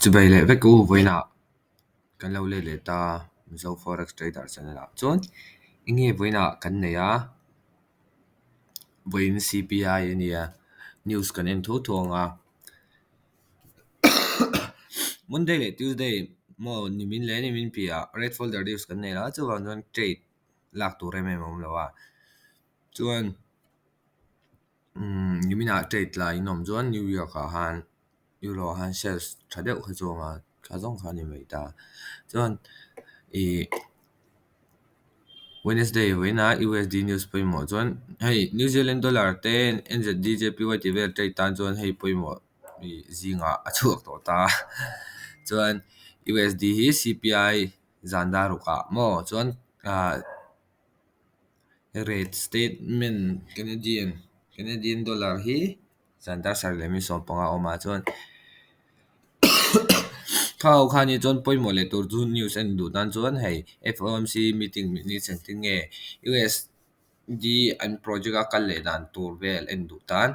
Chuvei leh vek u vawiinah kan lo let leh ta Mizo Forex Trader channel ah chuan eng nge vawiinah kan nei a vawiin C_P_I a nia news kan en thu thu ang a Monday leh Tuesday maw nimin leh nimin piahah red folder news kan nei a chuvang chuan trade lak tur em em a awm lo a chuan. Umm niminah trade la in awm chuan New York ah khan Euro ah khan sales tha deuh kha chu a awm a tha zawng kha a ni mai ta chuan ihh Wednesday vawiinah U_S_D news pawimawh chuan hei New Zealand dollar te N_Z_D J_P_Y tih vel trade tan chuan hei pawimawh ih zingah a chhuak tawh ta chuan U_S_D hi C_P_I zan dar rukah maw chuan ah. Rate statement Canadian Canadian dollar hi zan dar sarih leh mi 15 a awm ah chuan kha ho khan hi chuan pawimawh leh tur chu news en duh tan chuan hei F_O_M_C meeting ni engtin nge U_S_D an project a kal leh dan tur vel en duh tan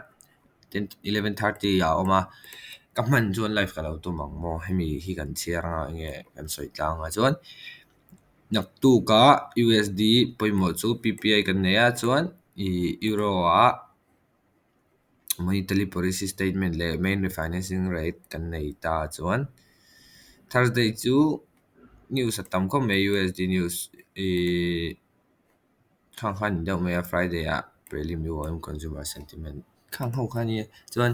ten 11:30 ah a awm a ka hman chuan live ka lo tum ang maw hemi hi kan chhiar anga enge kan sawi tlang ah chuan. Naktukah U_S_D pawimawh chu P_P_I kan nei a chuan ih euro ah monetary policy statement leh main refinancing rate kan nei ta chuan Thursday chu news a tam khawp mai U_S_D news ihh khang kha a ni deuh mai a Friday ah prelim U_M consumer sentiment khang ho kha a nia chuan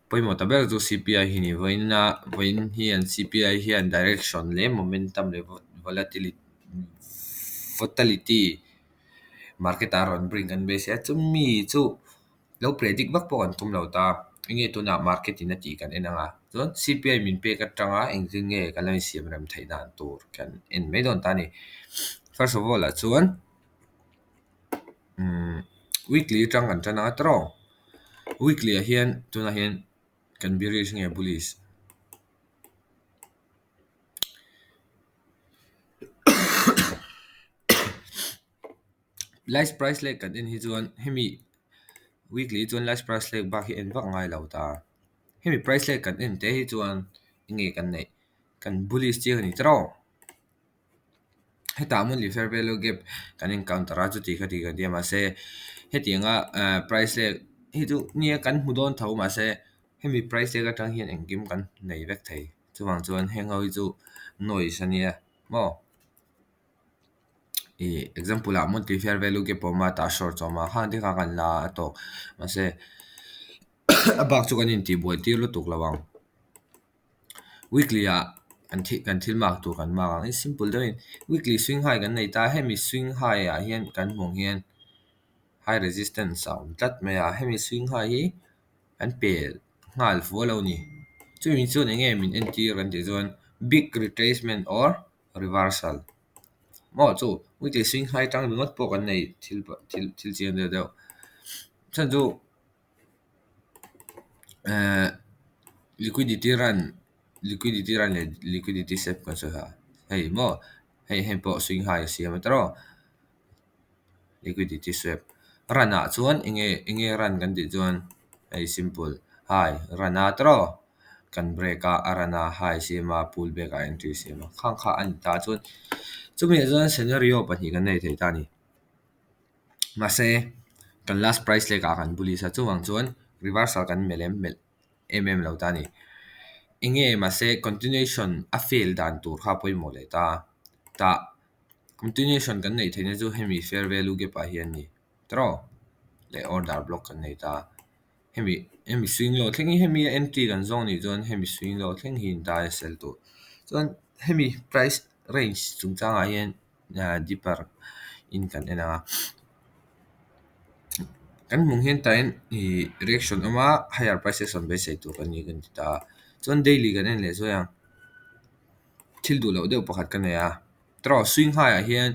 pawimawh ta ber chu C_P_I hi a ni vawiin a vawiin hian C_P_I hian direction leh momentum leh volatility volatility market ah a rawn bring kan beisei a chumi chu lo predict vak pawh kan tum lo ta enge tunah market in a tih kan en ang a chuan C_P_I min pek atanga engtin nge kan lo insiam rem theih dan tur kan en mai dawn ta a ni first of all ah chuan. Umm weekly atang kan tan a tawrh weekly ah hian tunah hian kan bearish nge bullish last price leh kan en hi chuan hemi weekly chuan last price leh bak hi en vak ngai lo ta hemi price leh kan en te hi chuan enge kan neih kan bullish chiang a ni tawrh. Hetah hmun leh fair value gap kan encounter a chuti khati kan ti a mahse hetianga eh price leh hei chu nia kan hmu dawn tho mahse hemi price lek atang hian engkim kan nei vek thei chuvang chuan heng ho hi chu noise a nia maw ih example ah monthly fair value gap a awm a tah short a awm a khang te kha kan la a tawk mahse a bak chu kan intihbuai tir lutuk lo ang. Weekly ah kan thil kan thil mak tur kan mak ang simple deuhin weekly swing high kan nei ta a hemi swing high ah hian kan hmuh ang hian high resistance a awm tlat mai a hemi swing high hi an pel nghal fuh a lo ni chumi chuan eng nge min entir kan tih chuan big retracement or reversal maw chu weekly swing high atang ringawt pawh kan nei thil thil thil chiang deuh deuh chhan chu. Ehh liquidity run liquidity run leh liquidity sweep kan sawi a hei maw hei heng pawh swing high a siam a tawrh liquidity sweep run ah chuan enge enge run kan tih chuan hei simple high run a tawrh kan break a a run a high siam a pull back ah entry siam a khang kha a ni ta chuan chumi ah chuan scenario pahnih kan nei thei ta a ni. Mahse kan last price lek ah kan bullish a chuvang chuan reversal kan melh em melh em em lo ta a ni. Enge mahse continuation a fail dan tur kha a pawimawh leh ta a tah continuation kan neih theihna chu hemi fair value gap ah hian a ni tawrh leh order block kan nei ta a hemi hemi swing low thleng hi hemi a entry kan zawng anih chuan hemi swing low thleng hi in ta a sell tur chuan hemi price range chungchangah hian. Deeper in kan en a kan hmuh hian tah hian ih reaction a awm a higher price action beisei tur kan ni kan ti ta a chuan daily kan en leh zuai ang thil duh loh deuh pakhat ka nei a tawrh swing high ah hian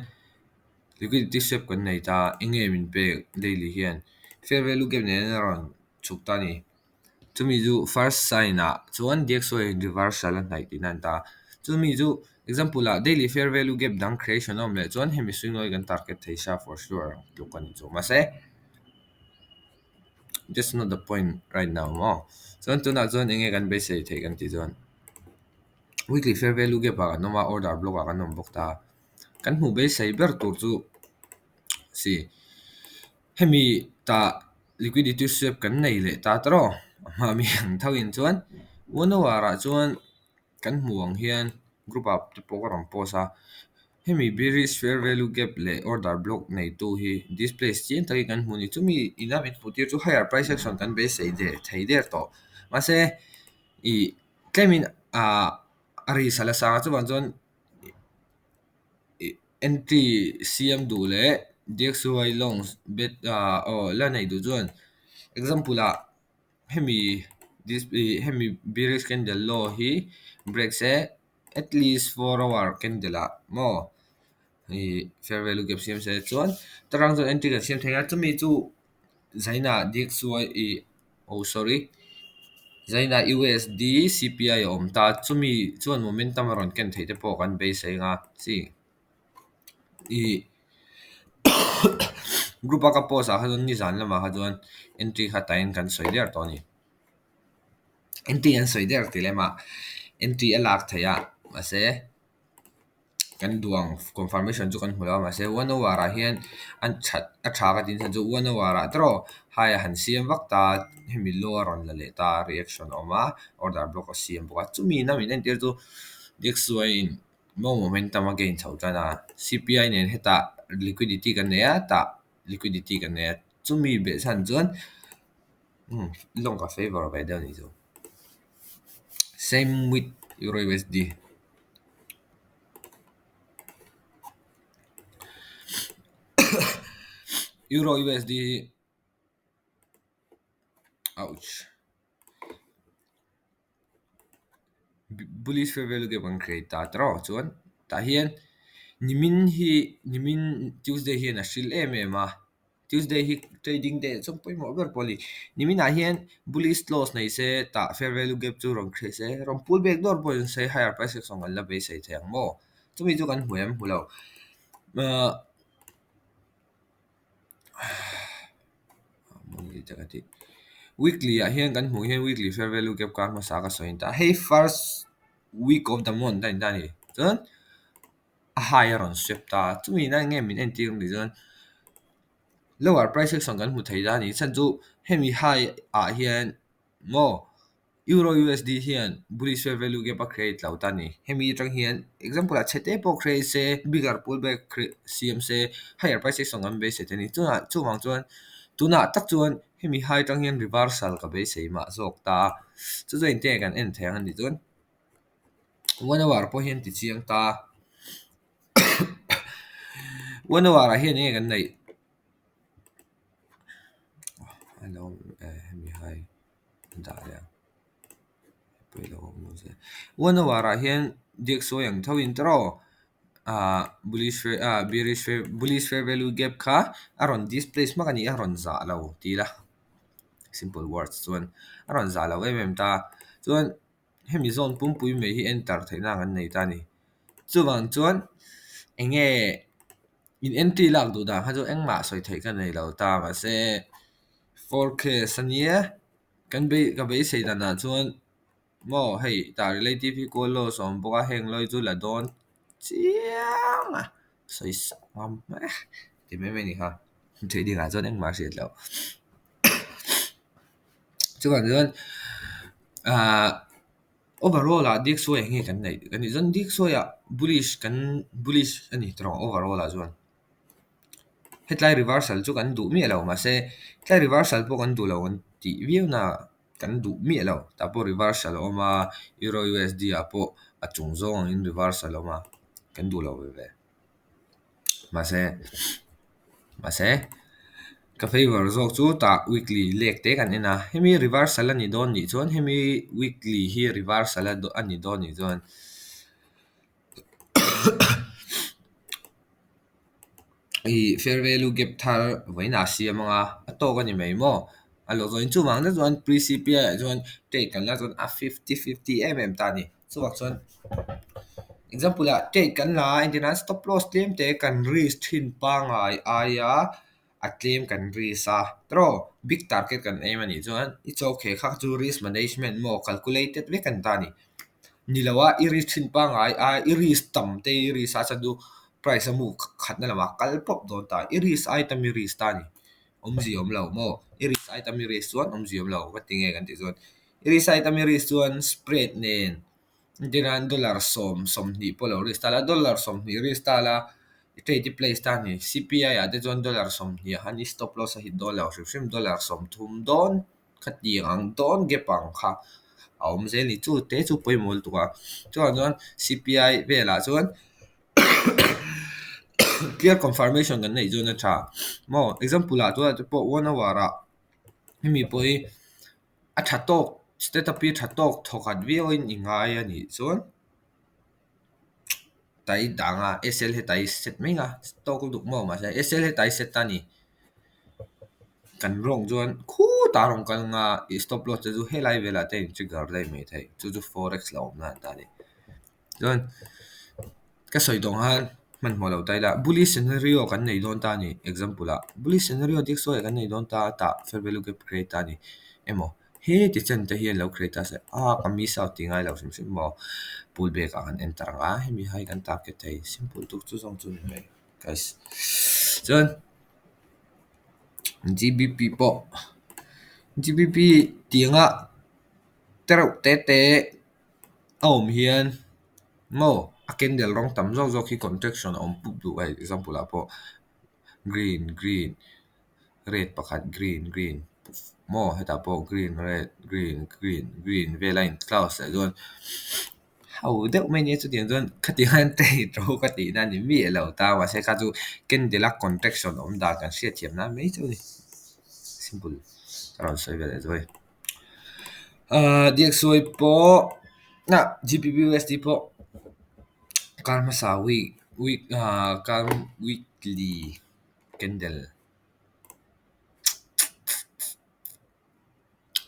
liquidity sweep kan nei ta a eng nge min pek daily hian fair value gap nen a rawn chhuk ta a ni. Chumi chu first sign ah chuan D_X_Y reversal a hnaih tihna a ni ta a. Chumi chu example ah daily fair value gap dang creation a awm leh chuan hemi swing lawi kan target thei sa for sure ang tluk a ni chu. Mahse that's not the point right now maw. Chuan tunah chuan eng nge kan beisei theih kan tih chuan. Weekly fair value gap ah kan awm a, order block ah kan awm bawk ta. Kan hmuh beisei ber tur chu si hemi tah liquidity sweep kan nei leh ta tawh a hma mi ang tho in chuan one hour ah chuan kan hmuh ang hian group ah te pawh ka rawn post a, hemi bearish fair value gap leh order block neitu hi displace chiang takin kan hmu a ni. Chumi ina min hmuh tir chu higher price action kan beisei der thei der tawh mahse ih tlemin ah a risk a la sang a chuvang chuan ih entry siam duh leh DXY long bet ah aw la nei duh chuan example ah hemi this ih hemi bearish candle low hi break se at least 4 hour candle ah maw ih fair value gap siam se chuan tarang chuan entry kan siam thei a chumi chu zainah DXY ih oh sorry zainah USD CPI a awm ta chumi chuan momentum a rawn ken theih te pawh kan beisei anga chi ih group a ka post ah kha chuan nizan lamah kha chuan entry kha tain kan sawi der tawh a ni. Entry an sawi der tih lemah entry a lak theih a mahse kan duang confirmation chu kan hmu lo a mahse one hour ah hian an that a tha ka tih chhan chu one hour ah tawh high a han siam vak ta hemi low a rawn la leh ta reaction a awm a order block a siam bawk a chumi ina min entir chu DXY in maw momentum a gain chho tan a CPI nen hetah liquidity kan nei a tah liquidity kan nei a chumi beh chhan chuan long ka favor ve deuh a nih chu same with euro USD. Euro USD hi ouch bullish fair value gap an create ta tawh chuan tah hian nimin hi nimin Tuesday hian a hril em em a Tuesday hi trading day ah chuan pawimawh ber pawh a ni niminah hian bullish close nei se tah fair value gap chu rawn create se rawn pull back dawr pawh in se higher price action kan la beisei thei ang maw chumi chu kan hmu em hmu lo ahh weekly ah hian kan hmuh hian weekly fair value gap kar hmasa ka sawi ta hei first week of the month a ni ta a ni chuan a high a rawn sweep ta chumi nan nge min entir ang tih chuan lower price action kan hmu thei ta a ni chhan chu hemi high ah hian maw euro USD hian bullish fair value gap a create lo ta a ni hemi atang hian example ah chhe te pawh create se bigger pullback siam se higher price action kan beisei thei a ni chungah chuvang chuan tunah tak chuan hemi high atang hian reversal ka beisei mah zawk ta a chu chuan engtin nge kan en thei ang a nih chuan one hour pawh hian ti chiang ta one hour ah hian enge kan neih hemi high dah leh ang one hour ah hian DXY ang tho in tawh ah bullish ah bearish bullish fair value gap kha a rawn displace hmak a ni a rawn zah lo ti ila simple words chuan a rawn zah lo em em ta chuan hemi zone pumpui mai hi enter theih nan an nei ta a ni chuvang chuan enge in entry lak duh dan kha chu engmah sawi theih ka nei lo ta mahse forecast a nia kan bei ka beisei danah chuan maw hei tah relative equal loss a awm bawk a heng lawi chu la dawn chiang a sawi sak ngam ti mai mai a ni kha trading ah chuan engmah a hriat loh chuvang chuan ahh overall ah DXY ah nge kan neih kan nih chuan DXY ah bullish kan bullish a ni tawh overall ah chuan hetlai reversal chu kan duh miah lo mahse tlai reversal pawh kan duh lo an tih viau na kan duh miah lo tah pawh reversal a awm a euro USD ah pawh a chung zawng angin reversal a awm a kan duh lo ve ve mahse mahse ka favor zawk chu tah weekly leg te kan en a hemi reversal a ni dawn nih chuan hemi weekly hi reversal a ni dawn nih chuan ih fair value gap thar vawiinah a siam anga a tawk a ni mai maw a lo zawhin chuvang te chuan pre C_P_I ah chuan trade kan la chuan a fifty fifty em em ta a ni chuvang chuan example ah trade kan la a entir nan stop loss tlem te kan risk thin pangngai aia a tlem kan risk a tawh big target kan aim a nih chuan it's okay kha chu risk management maw calculated vek a ni ta a ni. Ni lo a, i risk thin pangngai a, i risk tam te i risk a chuan chu price a move khatna lamah kal pawp dawn ta. I risk ai tam i risk ta a ni. Awmzia awm lo maw? I risk ai tam i risk chuan awmzia awm lo ka ti nge kan tih chuan i risk ai tam i risk chuan spread nen entirnan dollar sawm sawmhnih pawh lo risk ta la dollar 20 risk ta la i trade i place ta a ni. C_P_I ah te chuan dollar 20 ah khan i stop loss a hit dawn lo hrim hrim dollar 30 dawn khatiang ang dawn gap ang kha a awm zel a ni. Chu te chu pawimawh lutuk a chuvang chuan C_P_I velah chuan clear confirmation kan neih chuan a tha maw example ah chuan te pawh one hour ah hemi pawh hi a tha tawk setup hi a tha tawk thawkhat viau in i ngai a nih chuan tai dang a S_L hi tai set mai ang a tawk lutuk maw mahse S_L hi tai set a ni kan rawng chuan khutah a rawn kal ang a i stop loss te chu helai velah te in trigger daih mai thei chu chu forex la awmna an ta a ni. Chuan ka sawi tawh ang khan hmanhmawh loh ta ila bullish scenario kan nei dawn ta a ni example ah bullish scenario dik sawi kan nei dawn ta a tah fair value gap create ta a ni emaw heti chen te hian lo create ta se a ka miss out tih ngai lo hrim hrim maw pull back ah kan enter ang a hemi hai kan target thei simple tuk chu zawng chu ni mai guys chuan G_B_P pawh G_B_P tianga tereuh te te. A awm hian maw a candle rawng tam zawk zawk hi contraction a awm pup duh a example ah pawh green green red pakhat green green maw hetah pawh green red green green green vel a in close leh chuan ho deuh mai nia chutiang chuan khatiang hian trade rawh ka tihna a ni miah lo ta mahse kha chu candle a contraction awm dan kan hriatthiam nan mai chu a ni simple ka rawn sawi ve leh zuai. Ahh DXY pawh ah G_P_P_U_S_D pawh kar hmasa week week ahh kar weekly candle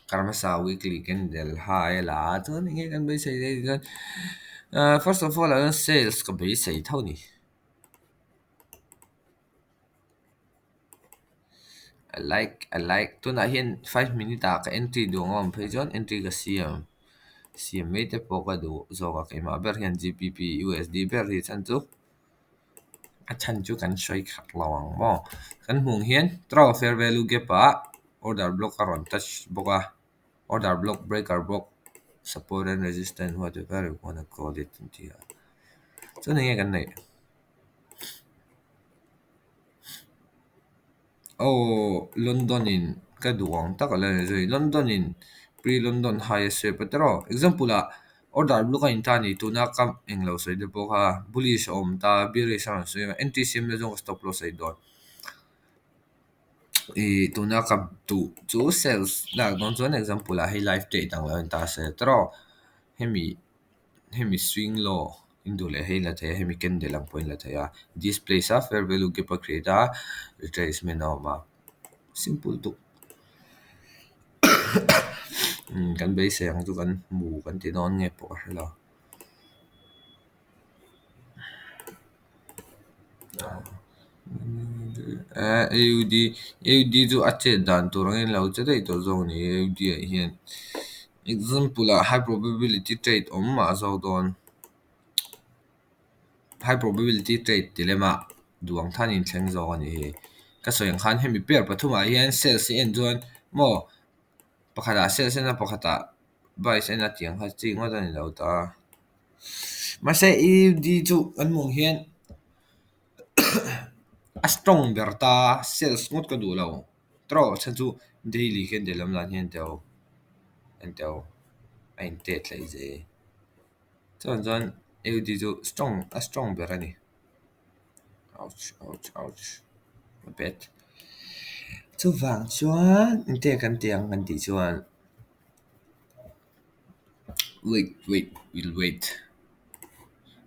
kar hmasa weekly candle high a la a chuan eng nge kan beisei daih chuan ahh first of all ah chuan sales ka beisei tho a ni. I like I like tunah hian 5 minute ah ka entry duh ang a awm phei chuan entry ka siam siam mai te pawh ka duh zawk a keimah ber hian G_B_P U_S_D ber hi chhan chu a chhan chu kan sawi khat lo ang maw kan hmuh ang hian tro fair value gap ah order block a rawn touch bawk a order block breaker block support and resistance whatever you wanna call it an ti a chuan eng nge kan neih. Aw London in ka duh ang tak a la ni zui London in pre London high a sep a tiraw example ah order block a in ta a ni tuna ka englo sawi te pawh kha bullish a awm ta bearish a rawn sawi a entry siam na zawng stop loss a in dawn ih tuna ka duh chu sales lak dawn chuan example ah hei live trade ang lo in ta se tiraw hemi. Hemi swing low in duh leh hei in la thei a hemi candle ang pawh in la thei a this place a fair value gap a create a retracement a awm a simple tuk kan beisei ang chu kan hmu kan ti dawn nge pawh ka hre lo. A_U_D A_U_D chu a chet dan tur angin lo che daih tawh zawk a ni A_U_D ah hian example ah high probability trade awm mah zawk dawn high probability trade ti lem ah duh ang khan in thleng zawk a ni hei ka sawi ang khan hemi pair pathum ah hian sales hi en chuan maw pakhat ah sales en a pakhat ah buys en a tiang kha chi ngawt a ni lo ta. Mahse A_U_D chu kan hmuh ang hian a strong ber ta sales ngawt ka duh lo tawh chhan chu daily candle lam dan hian teu en teu a in tet thlei zel chuan chuan A_U_D chu strong a strong ber a ni ouch ouch ouch my bad chuvang chuan engte kan tih ang kan tih chuan. Wait wait we'll wait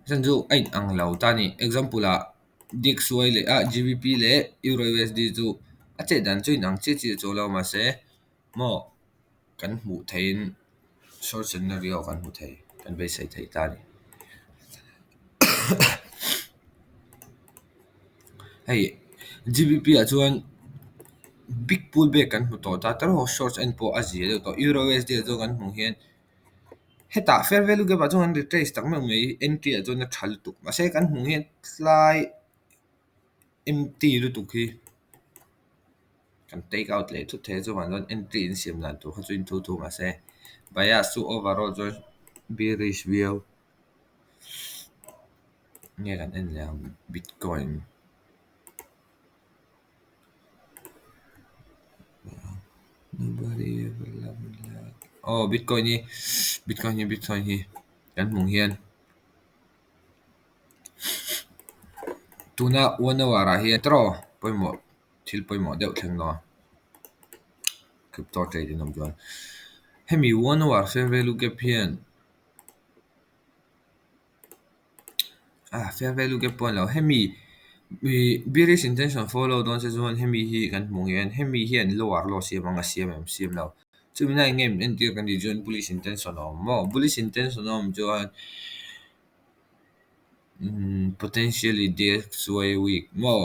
chhan chu a in ang lo ta a ni example ah D_X_Y leh ah G_B_P leh euro U_S_D chu a chet dan chu in ang chiah chiah chu lo mahse maw kan hmuh theihin short scenario kan hmu thei kan beisei thei ta a ni hei G_B_P ah chuan big pull back kan hmu tawh ta tawrh a short en pawh a zia deuh tawh euro U_S_D ah chuan kan hmuh hian. Hetah fair value gap ah chuan kan retrace tak meuh mai entry ah chuan a tha lutuk. Mahse kan hmuh hian tlai empty lutuk hi kan take out leh thut thei a chuvang chuan entry in siam dan tur kha chu in thu thu mahse bias chu overall chuan bearish viau nge kan en leh ang bitcoin. Aw bitcoin hi bitcoin hi bitcoin hi kan hmuh hian tuna one hour ah hian tawh pawimawh thil pawimawh deuh thleng dawn crypto trade in awm chuan hemi one hour fair value gap hian ah fair value gap pawh a ni lo hemi ih bearish intention follow dawn se chuan hemi hi kan hmuh hian hemi hian lower low siam ang a siam em siam lo chumi na eng nge min entir kan tih chuan bullish intention a awm maw bullish intention a awm chuan umm potentially D_X_Y week maw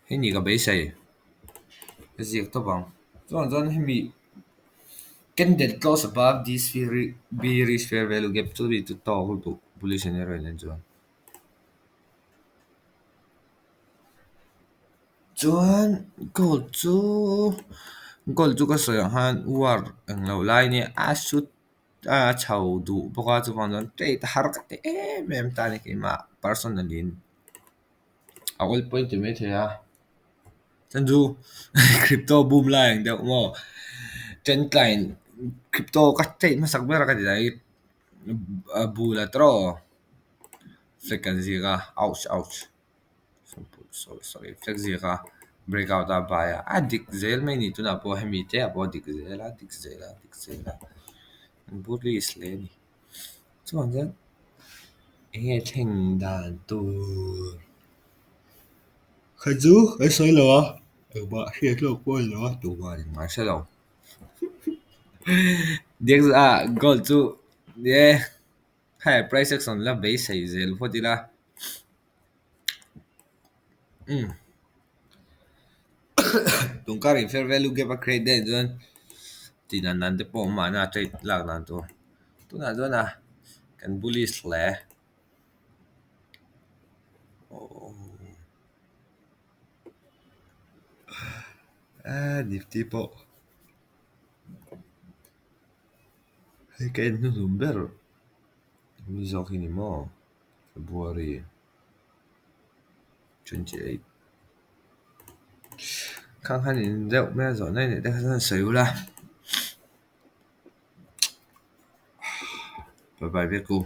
hei ni ka beisei ka ziak tawp ang chuan chuan hemi candle close above this bearish fair value gap chu mi chu tawk lutuk bullish scenario nen chuan. Chuan gold chu gold chu ka sawi ang khan war eng lo lai nia a shoot a chho duh bawk a chuvang chuan trade har ka ti em em ta a ni keimah personally in a oil point ti maithei a chuan chu crypto boom lai ang deuh maw trend line crypto ka trade hmasak ber a ka ti dan hi a bul a tawh flag kan ziak a ouch ouch. Sorry flag ziak a break out a bai a a dik zel mai a ni tunah pawh hemi te ah pawh a dik zel a dik zel a dik zel a an bullish hle a ni chuvang chuan eng nge thleng dan tur kha chu kan sawi lo a engmah hriat lawk pawh a ni lo a tumah engmah a hre lo gold chu ni e hei price action la beisei zel phawt ila. Umm tun kar in fair value gap a create daih chuan tih dan dan te pawh awm mahna trade lak dan tur tunah chuan a kan bullish hle aaa nifty pawh hei ka en hnuhnun ber mi zawk hi ni maw February. 28 Khang khan in deuh mai a zawhna i neih te kha chuan sawi ula bye bye vek u.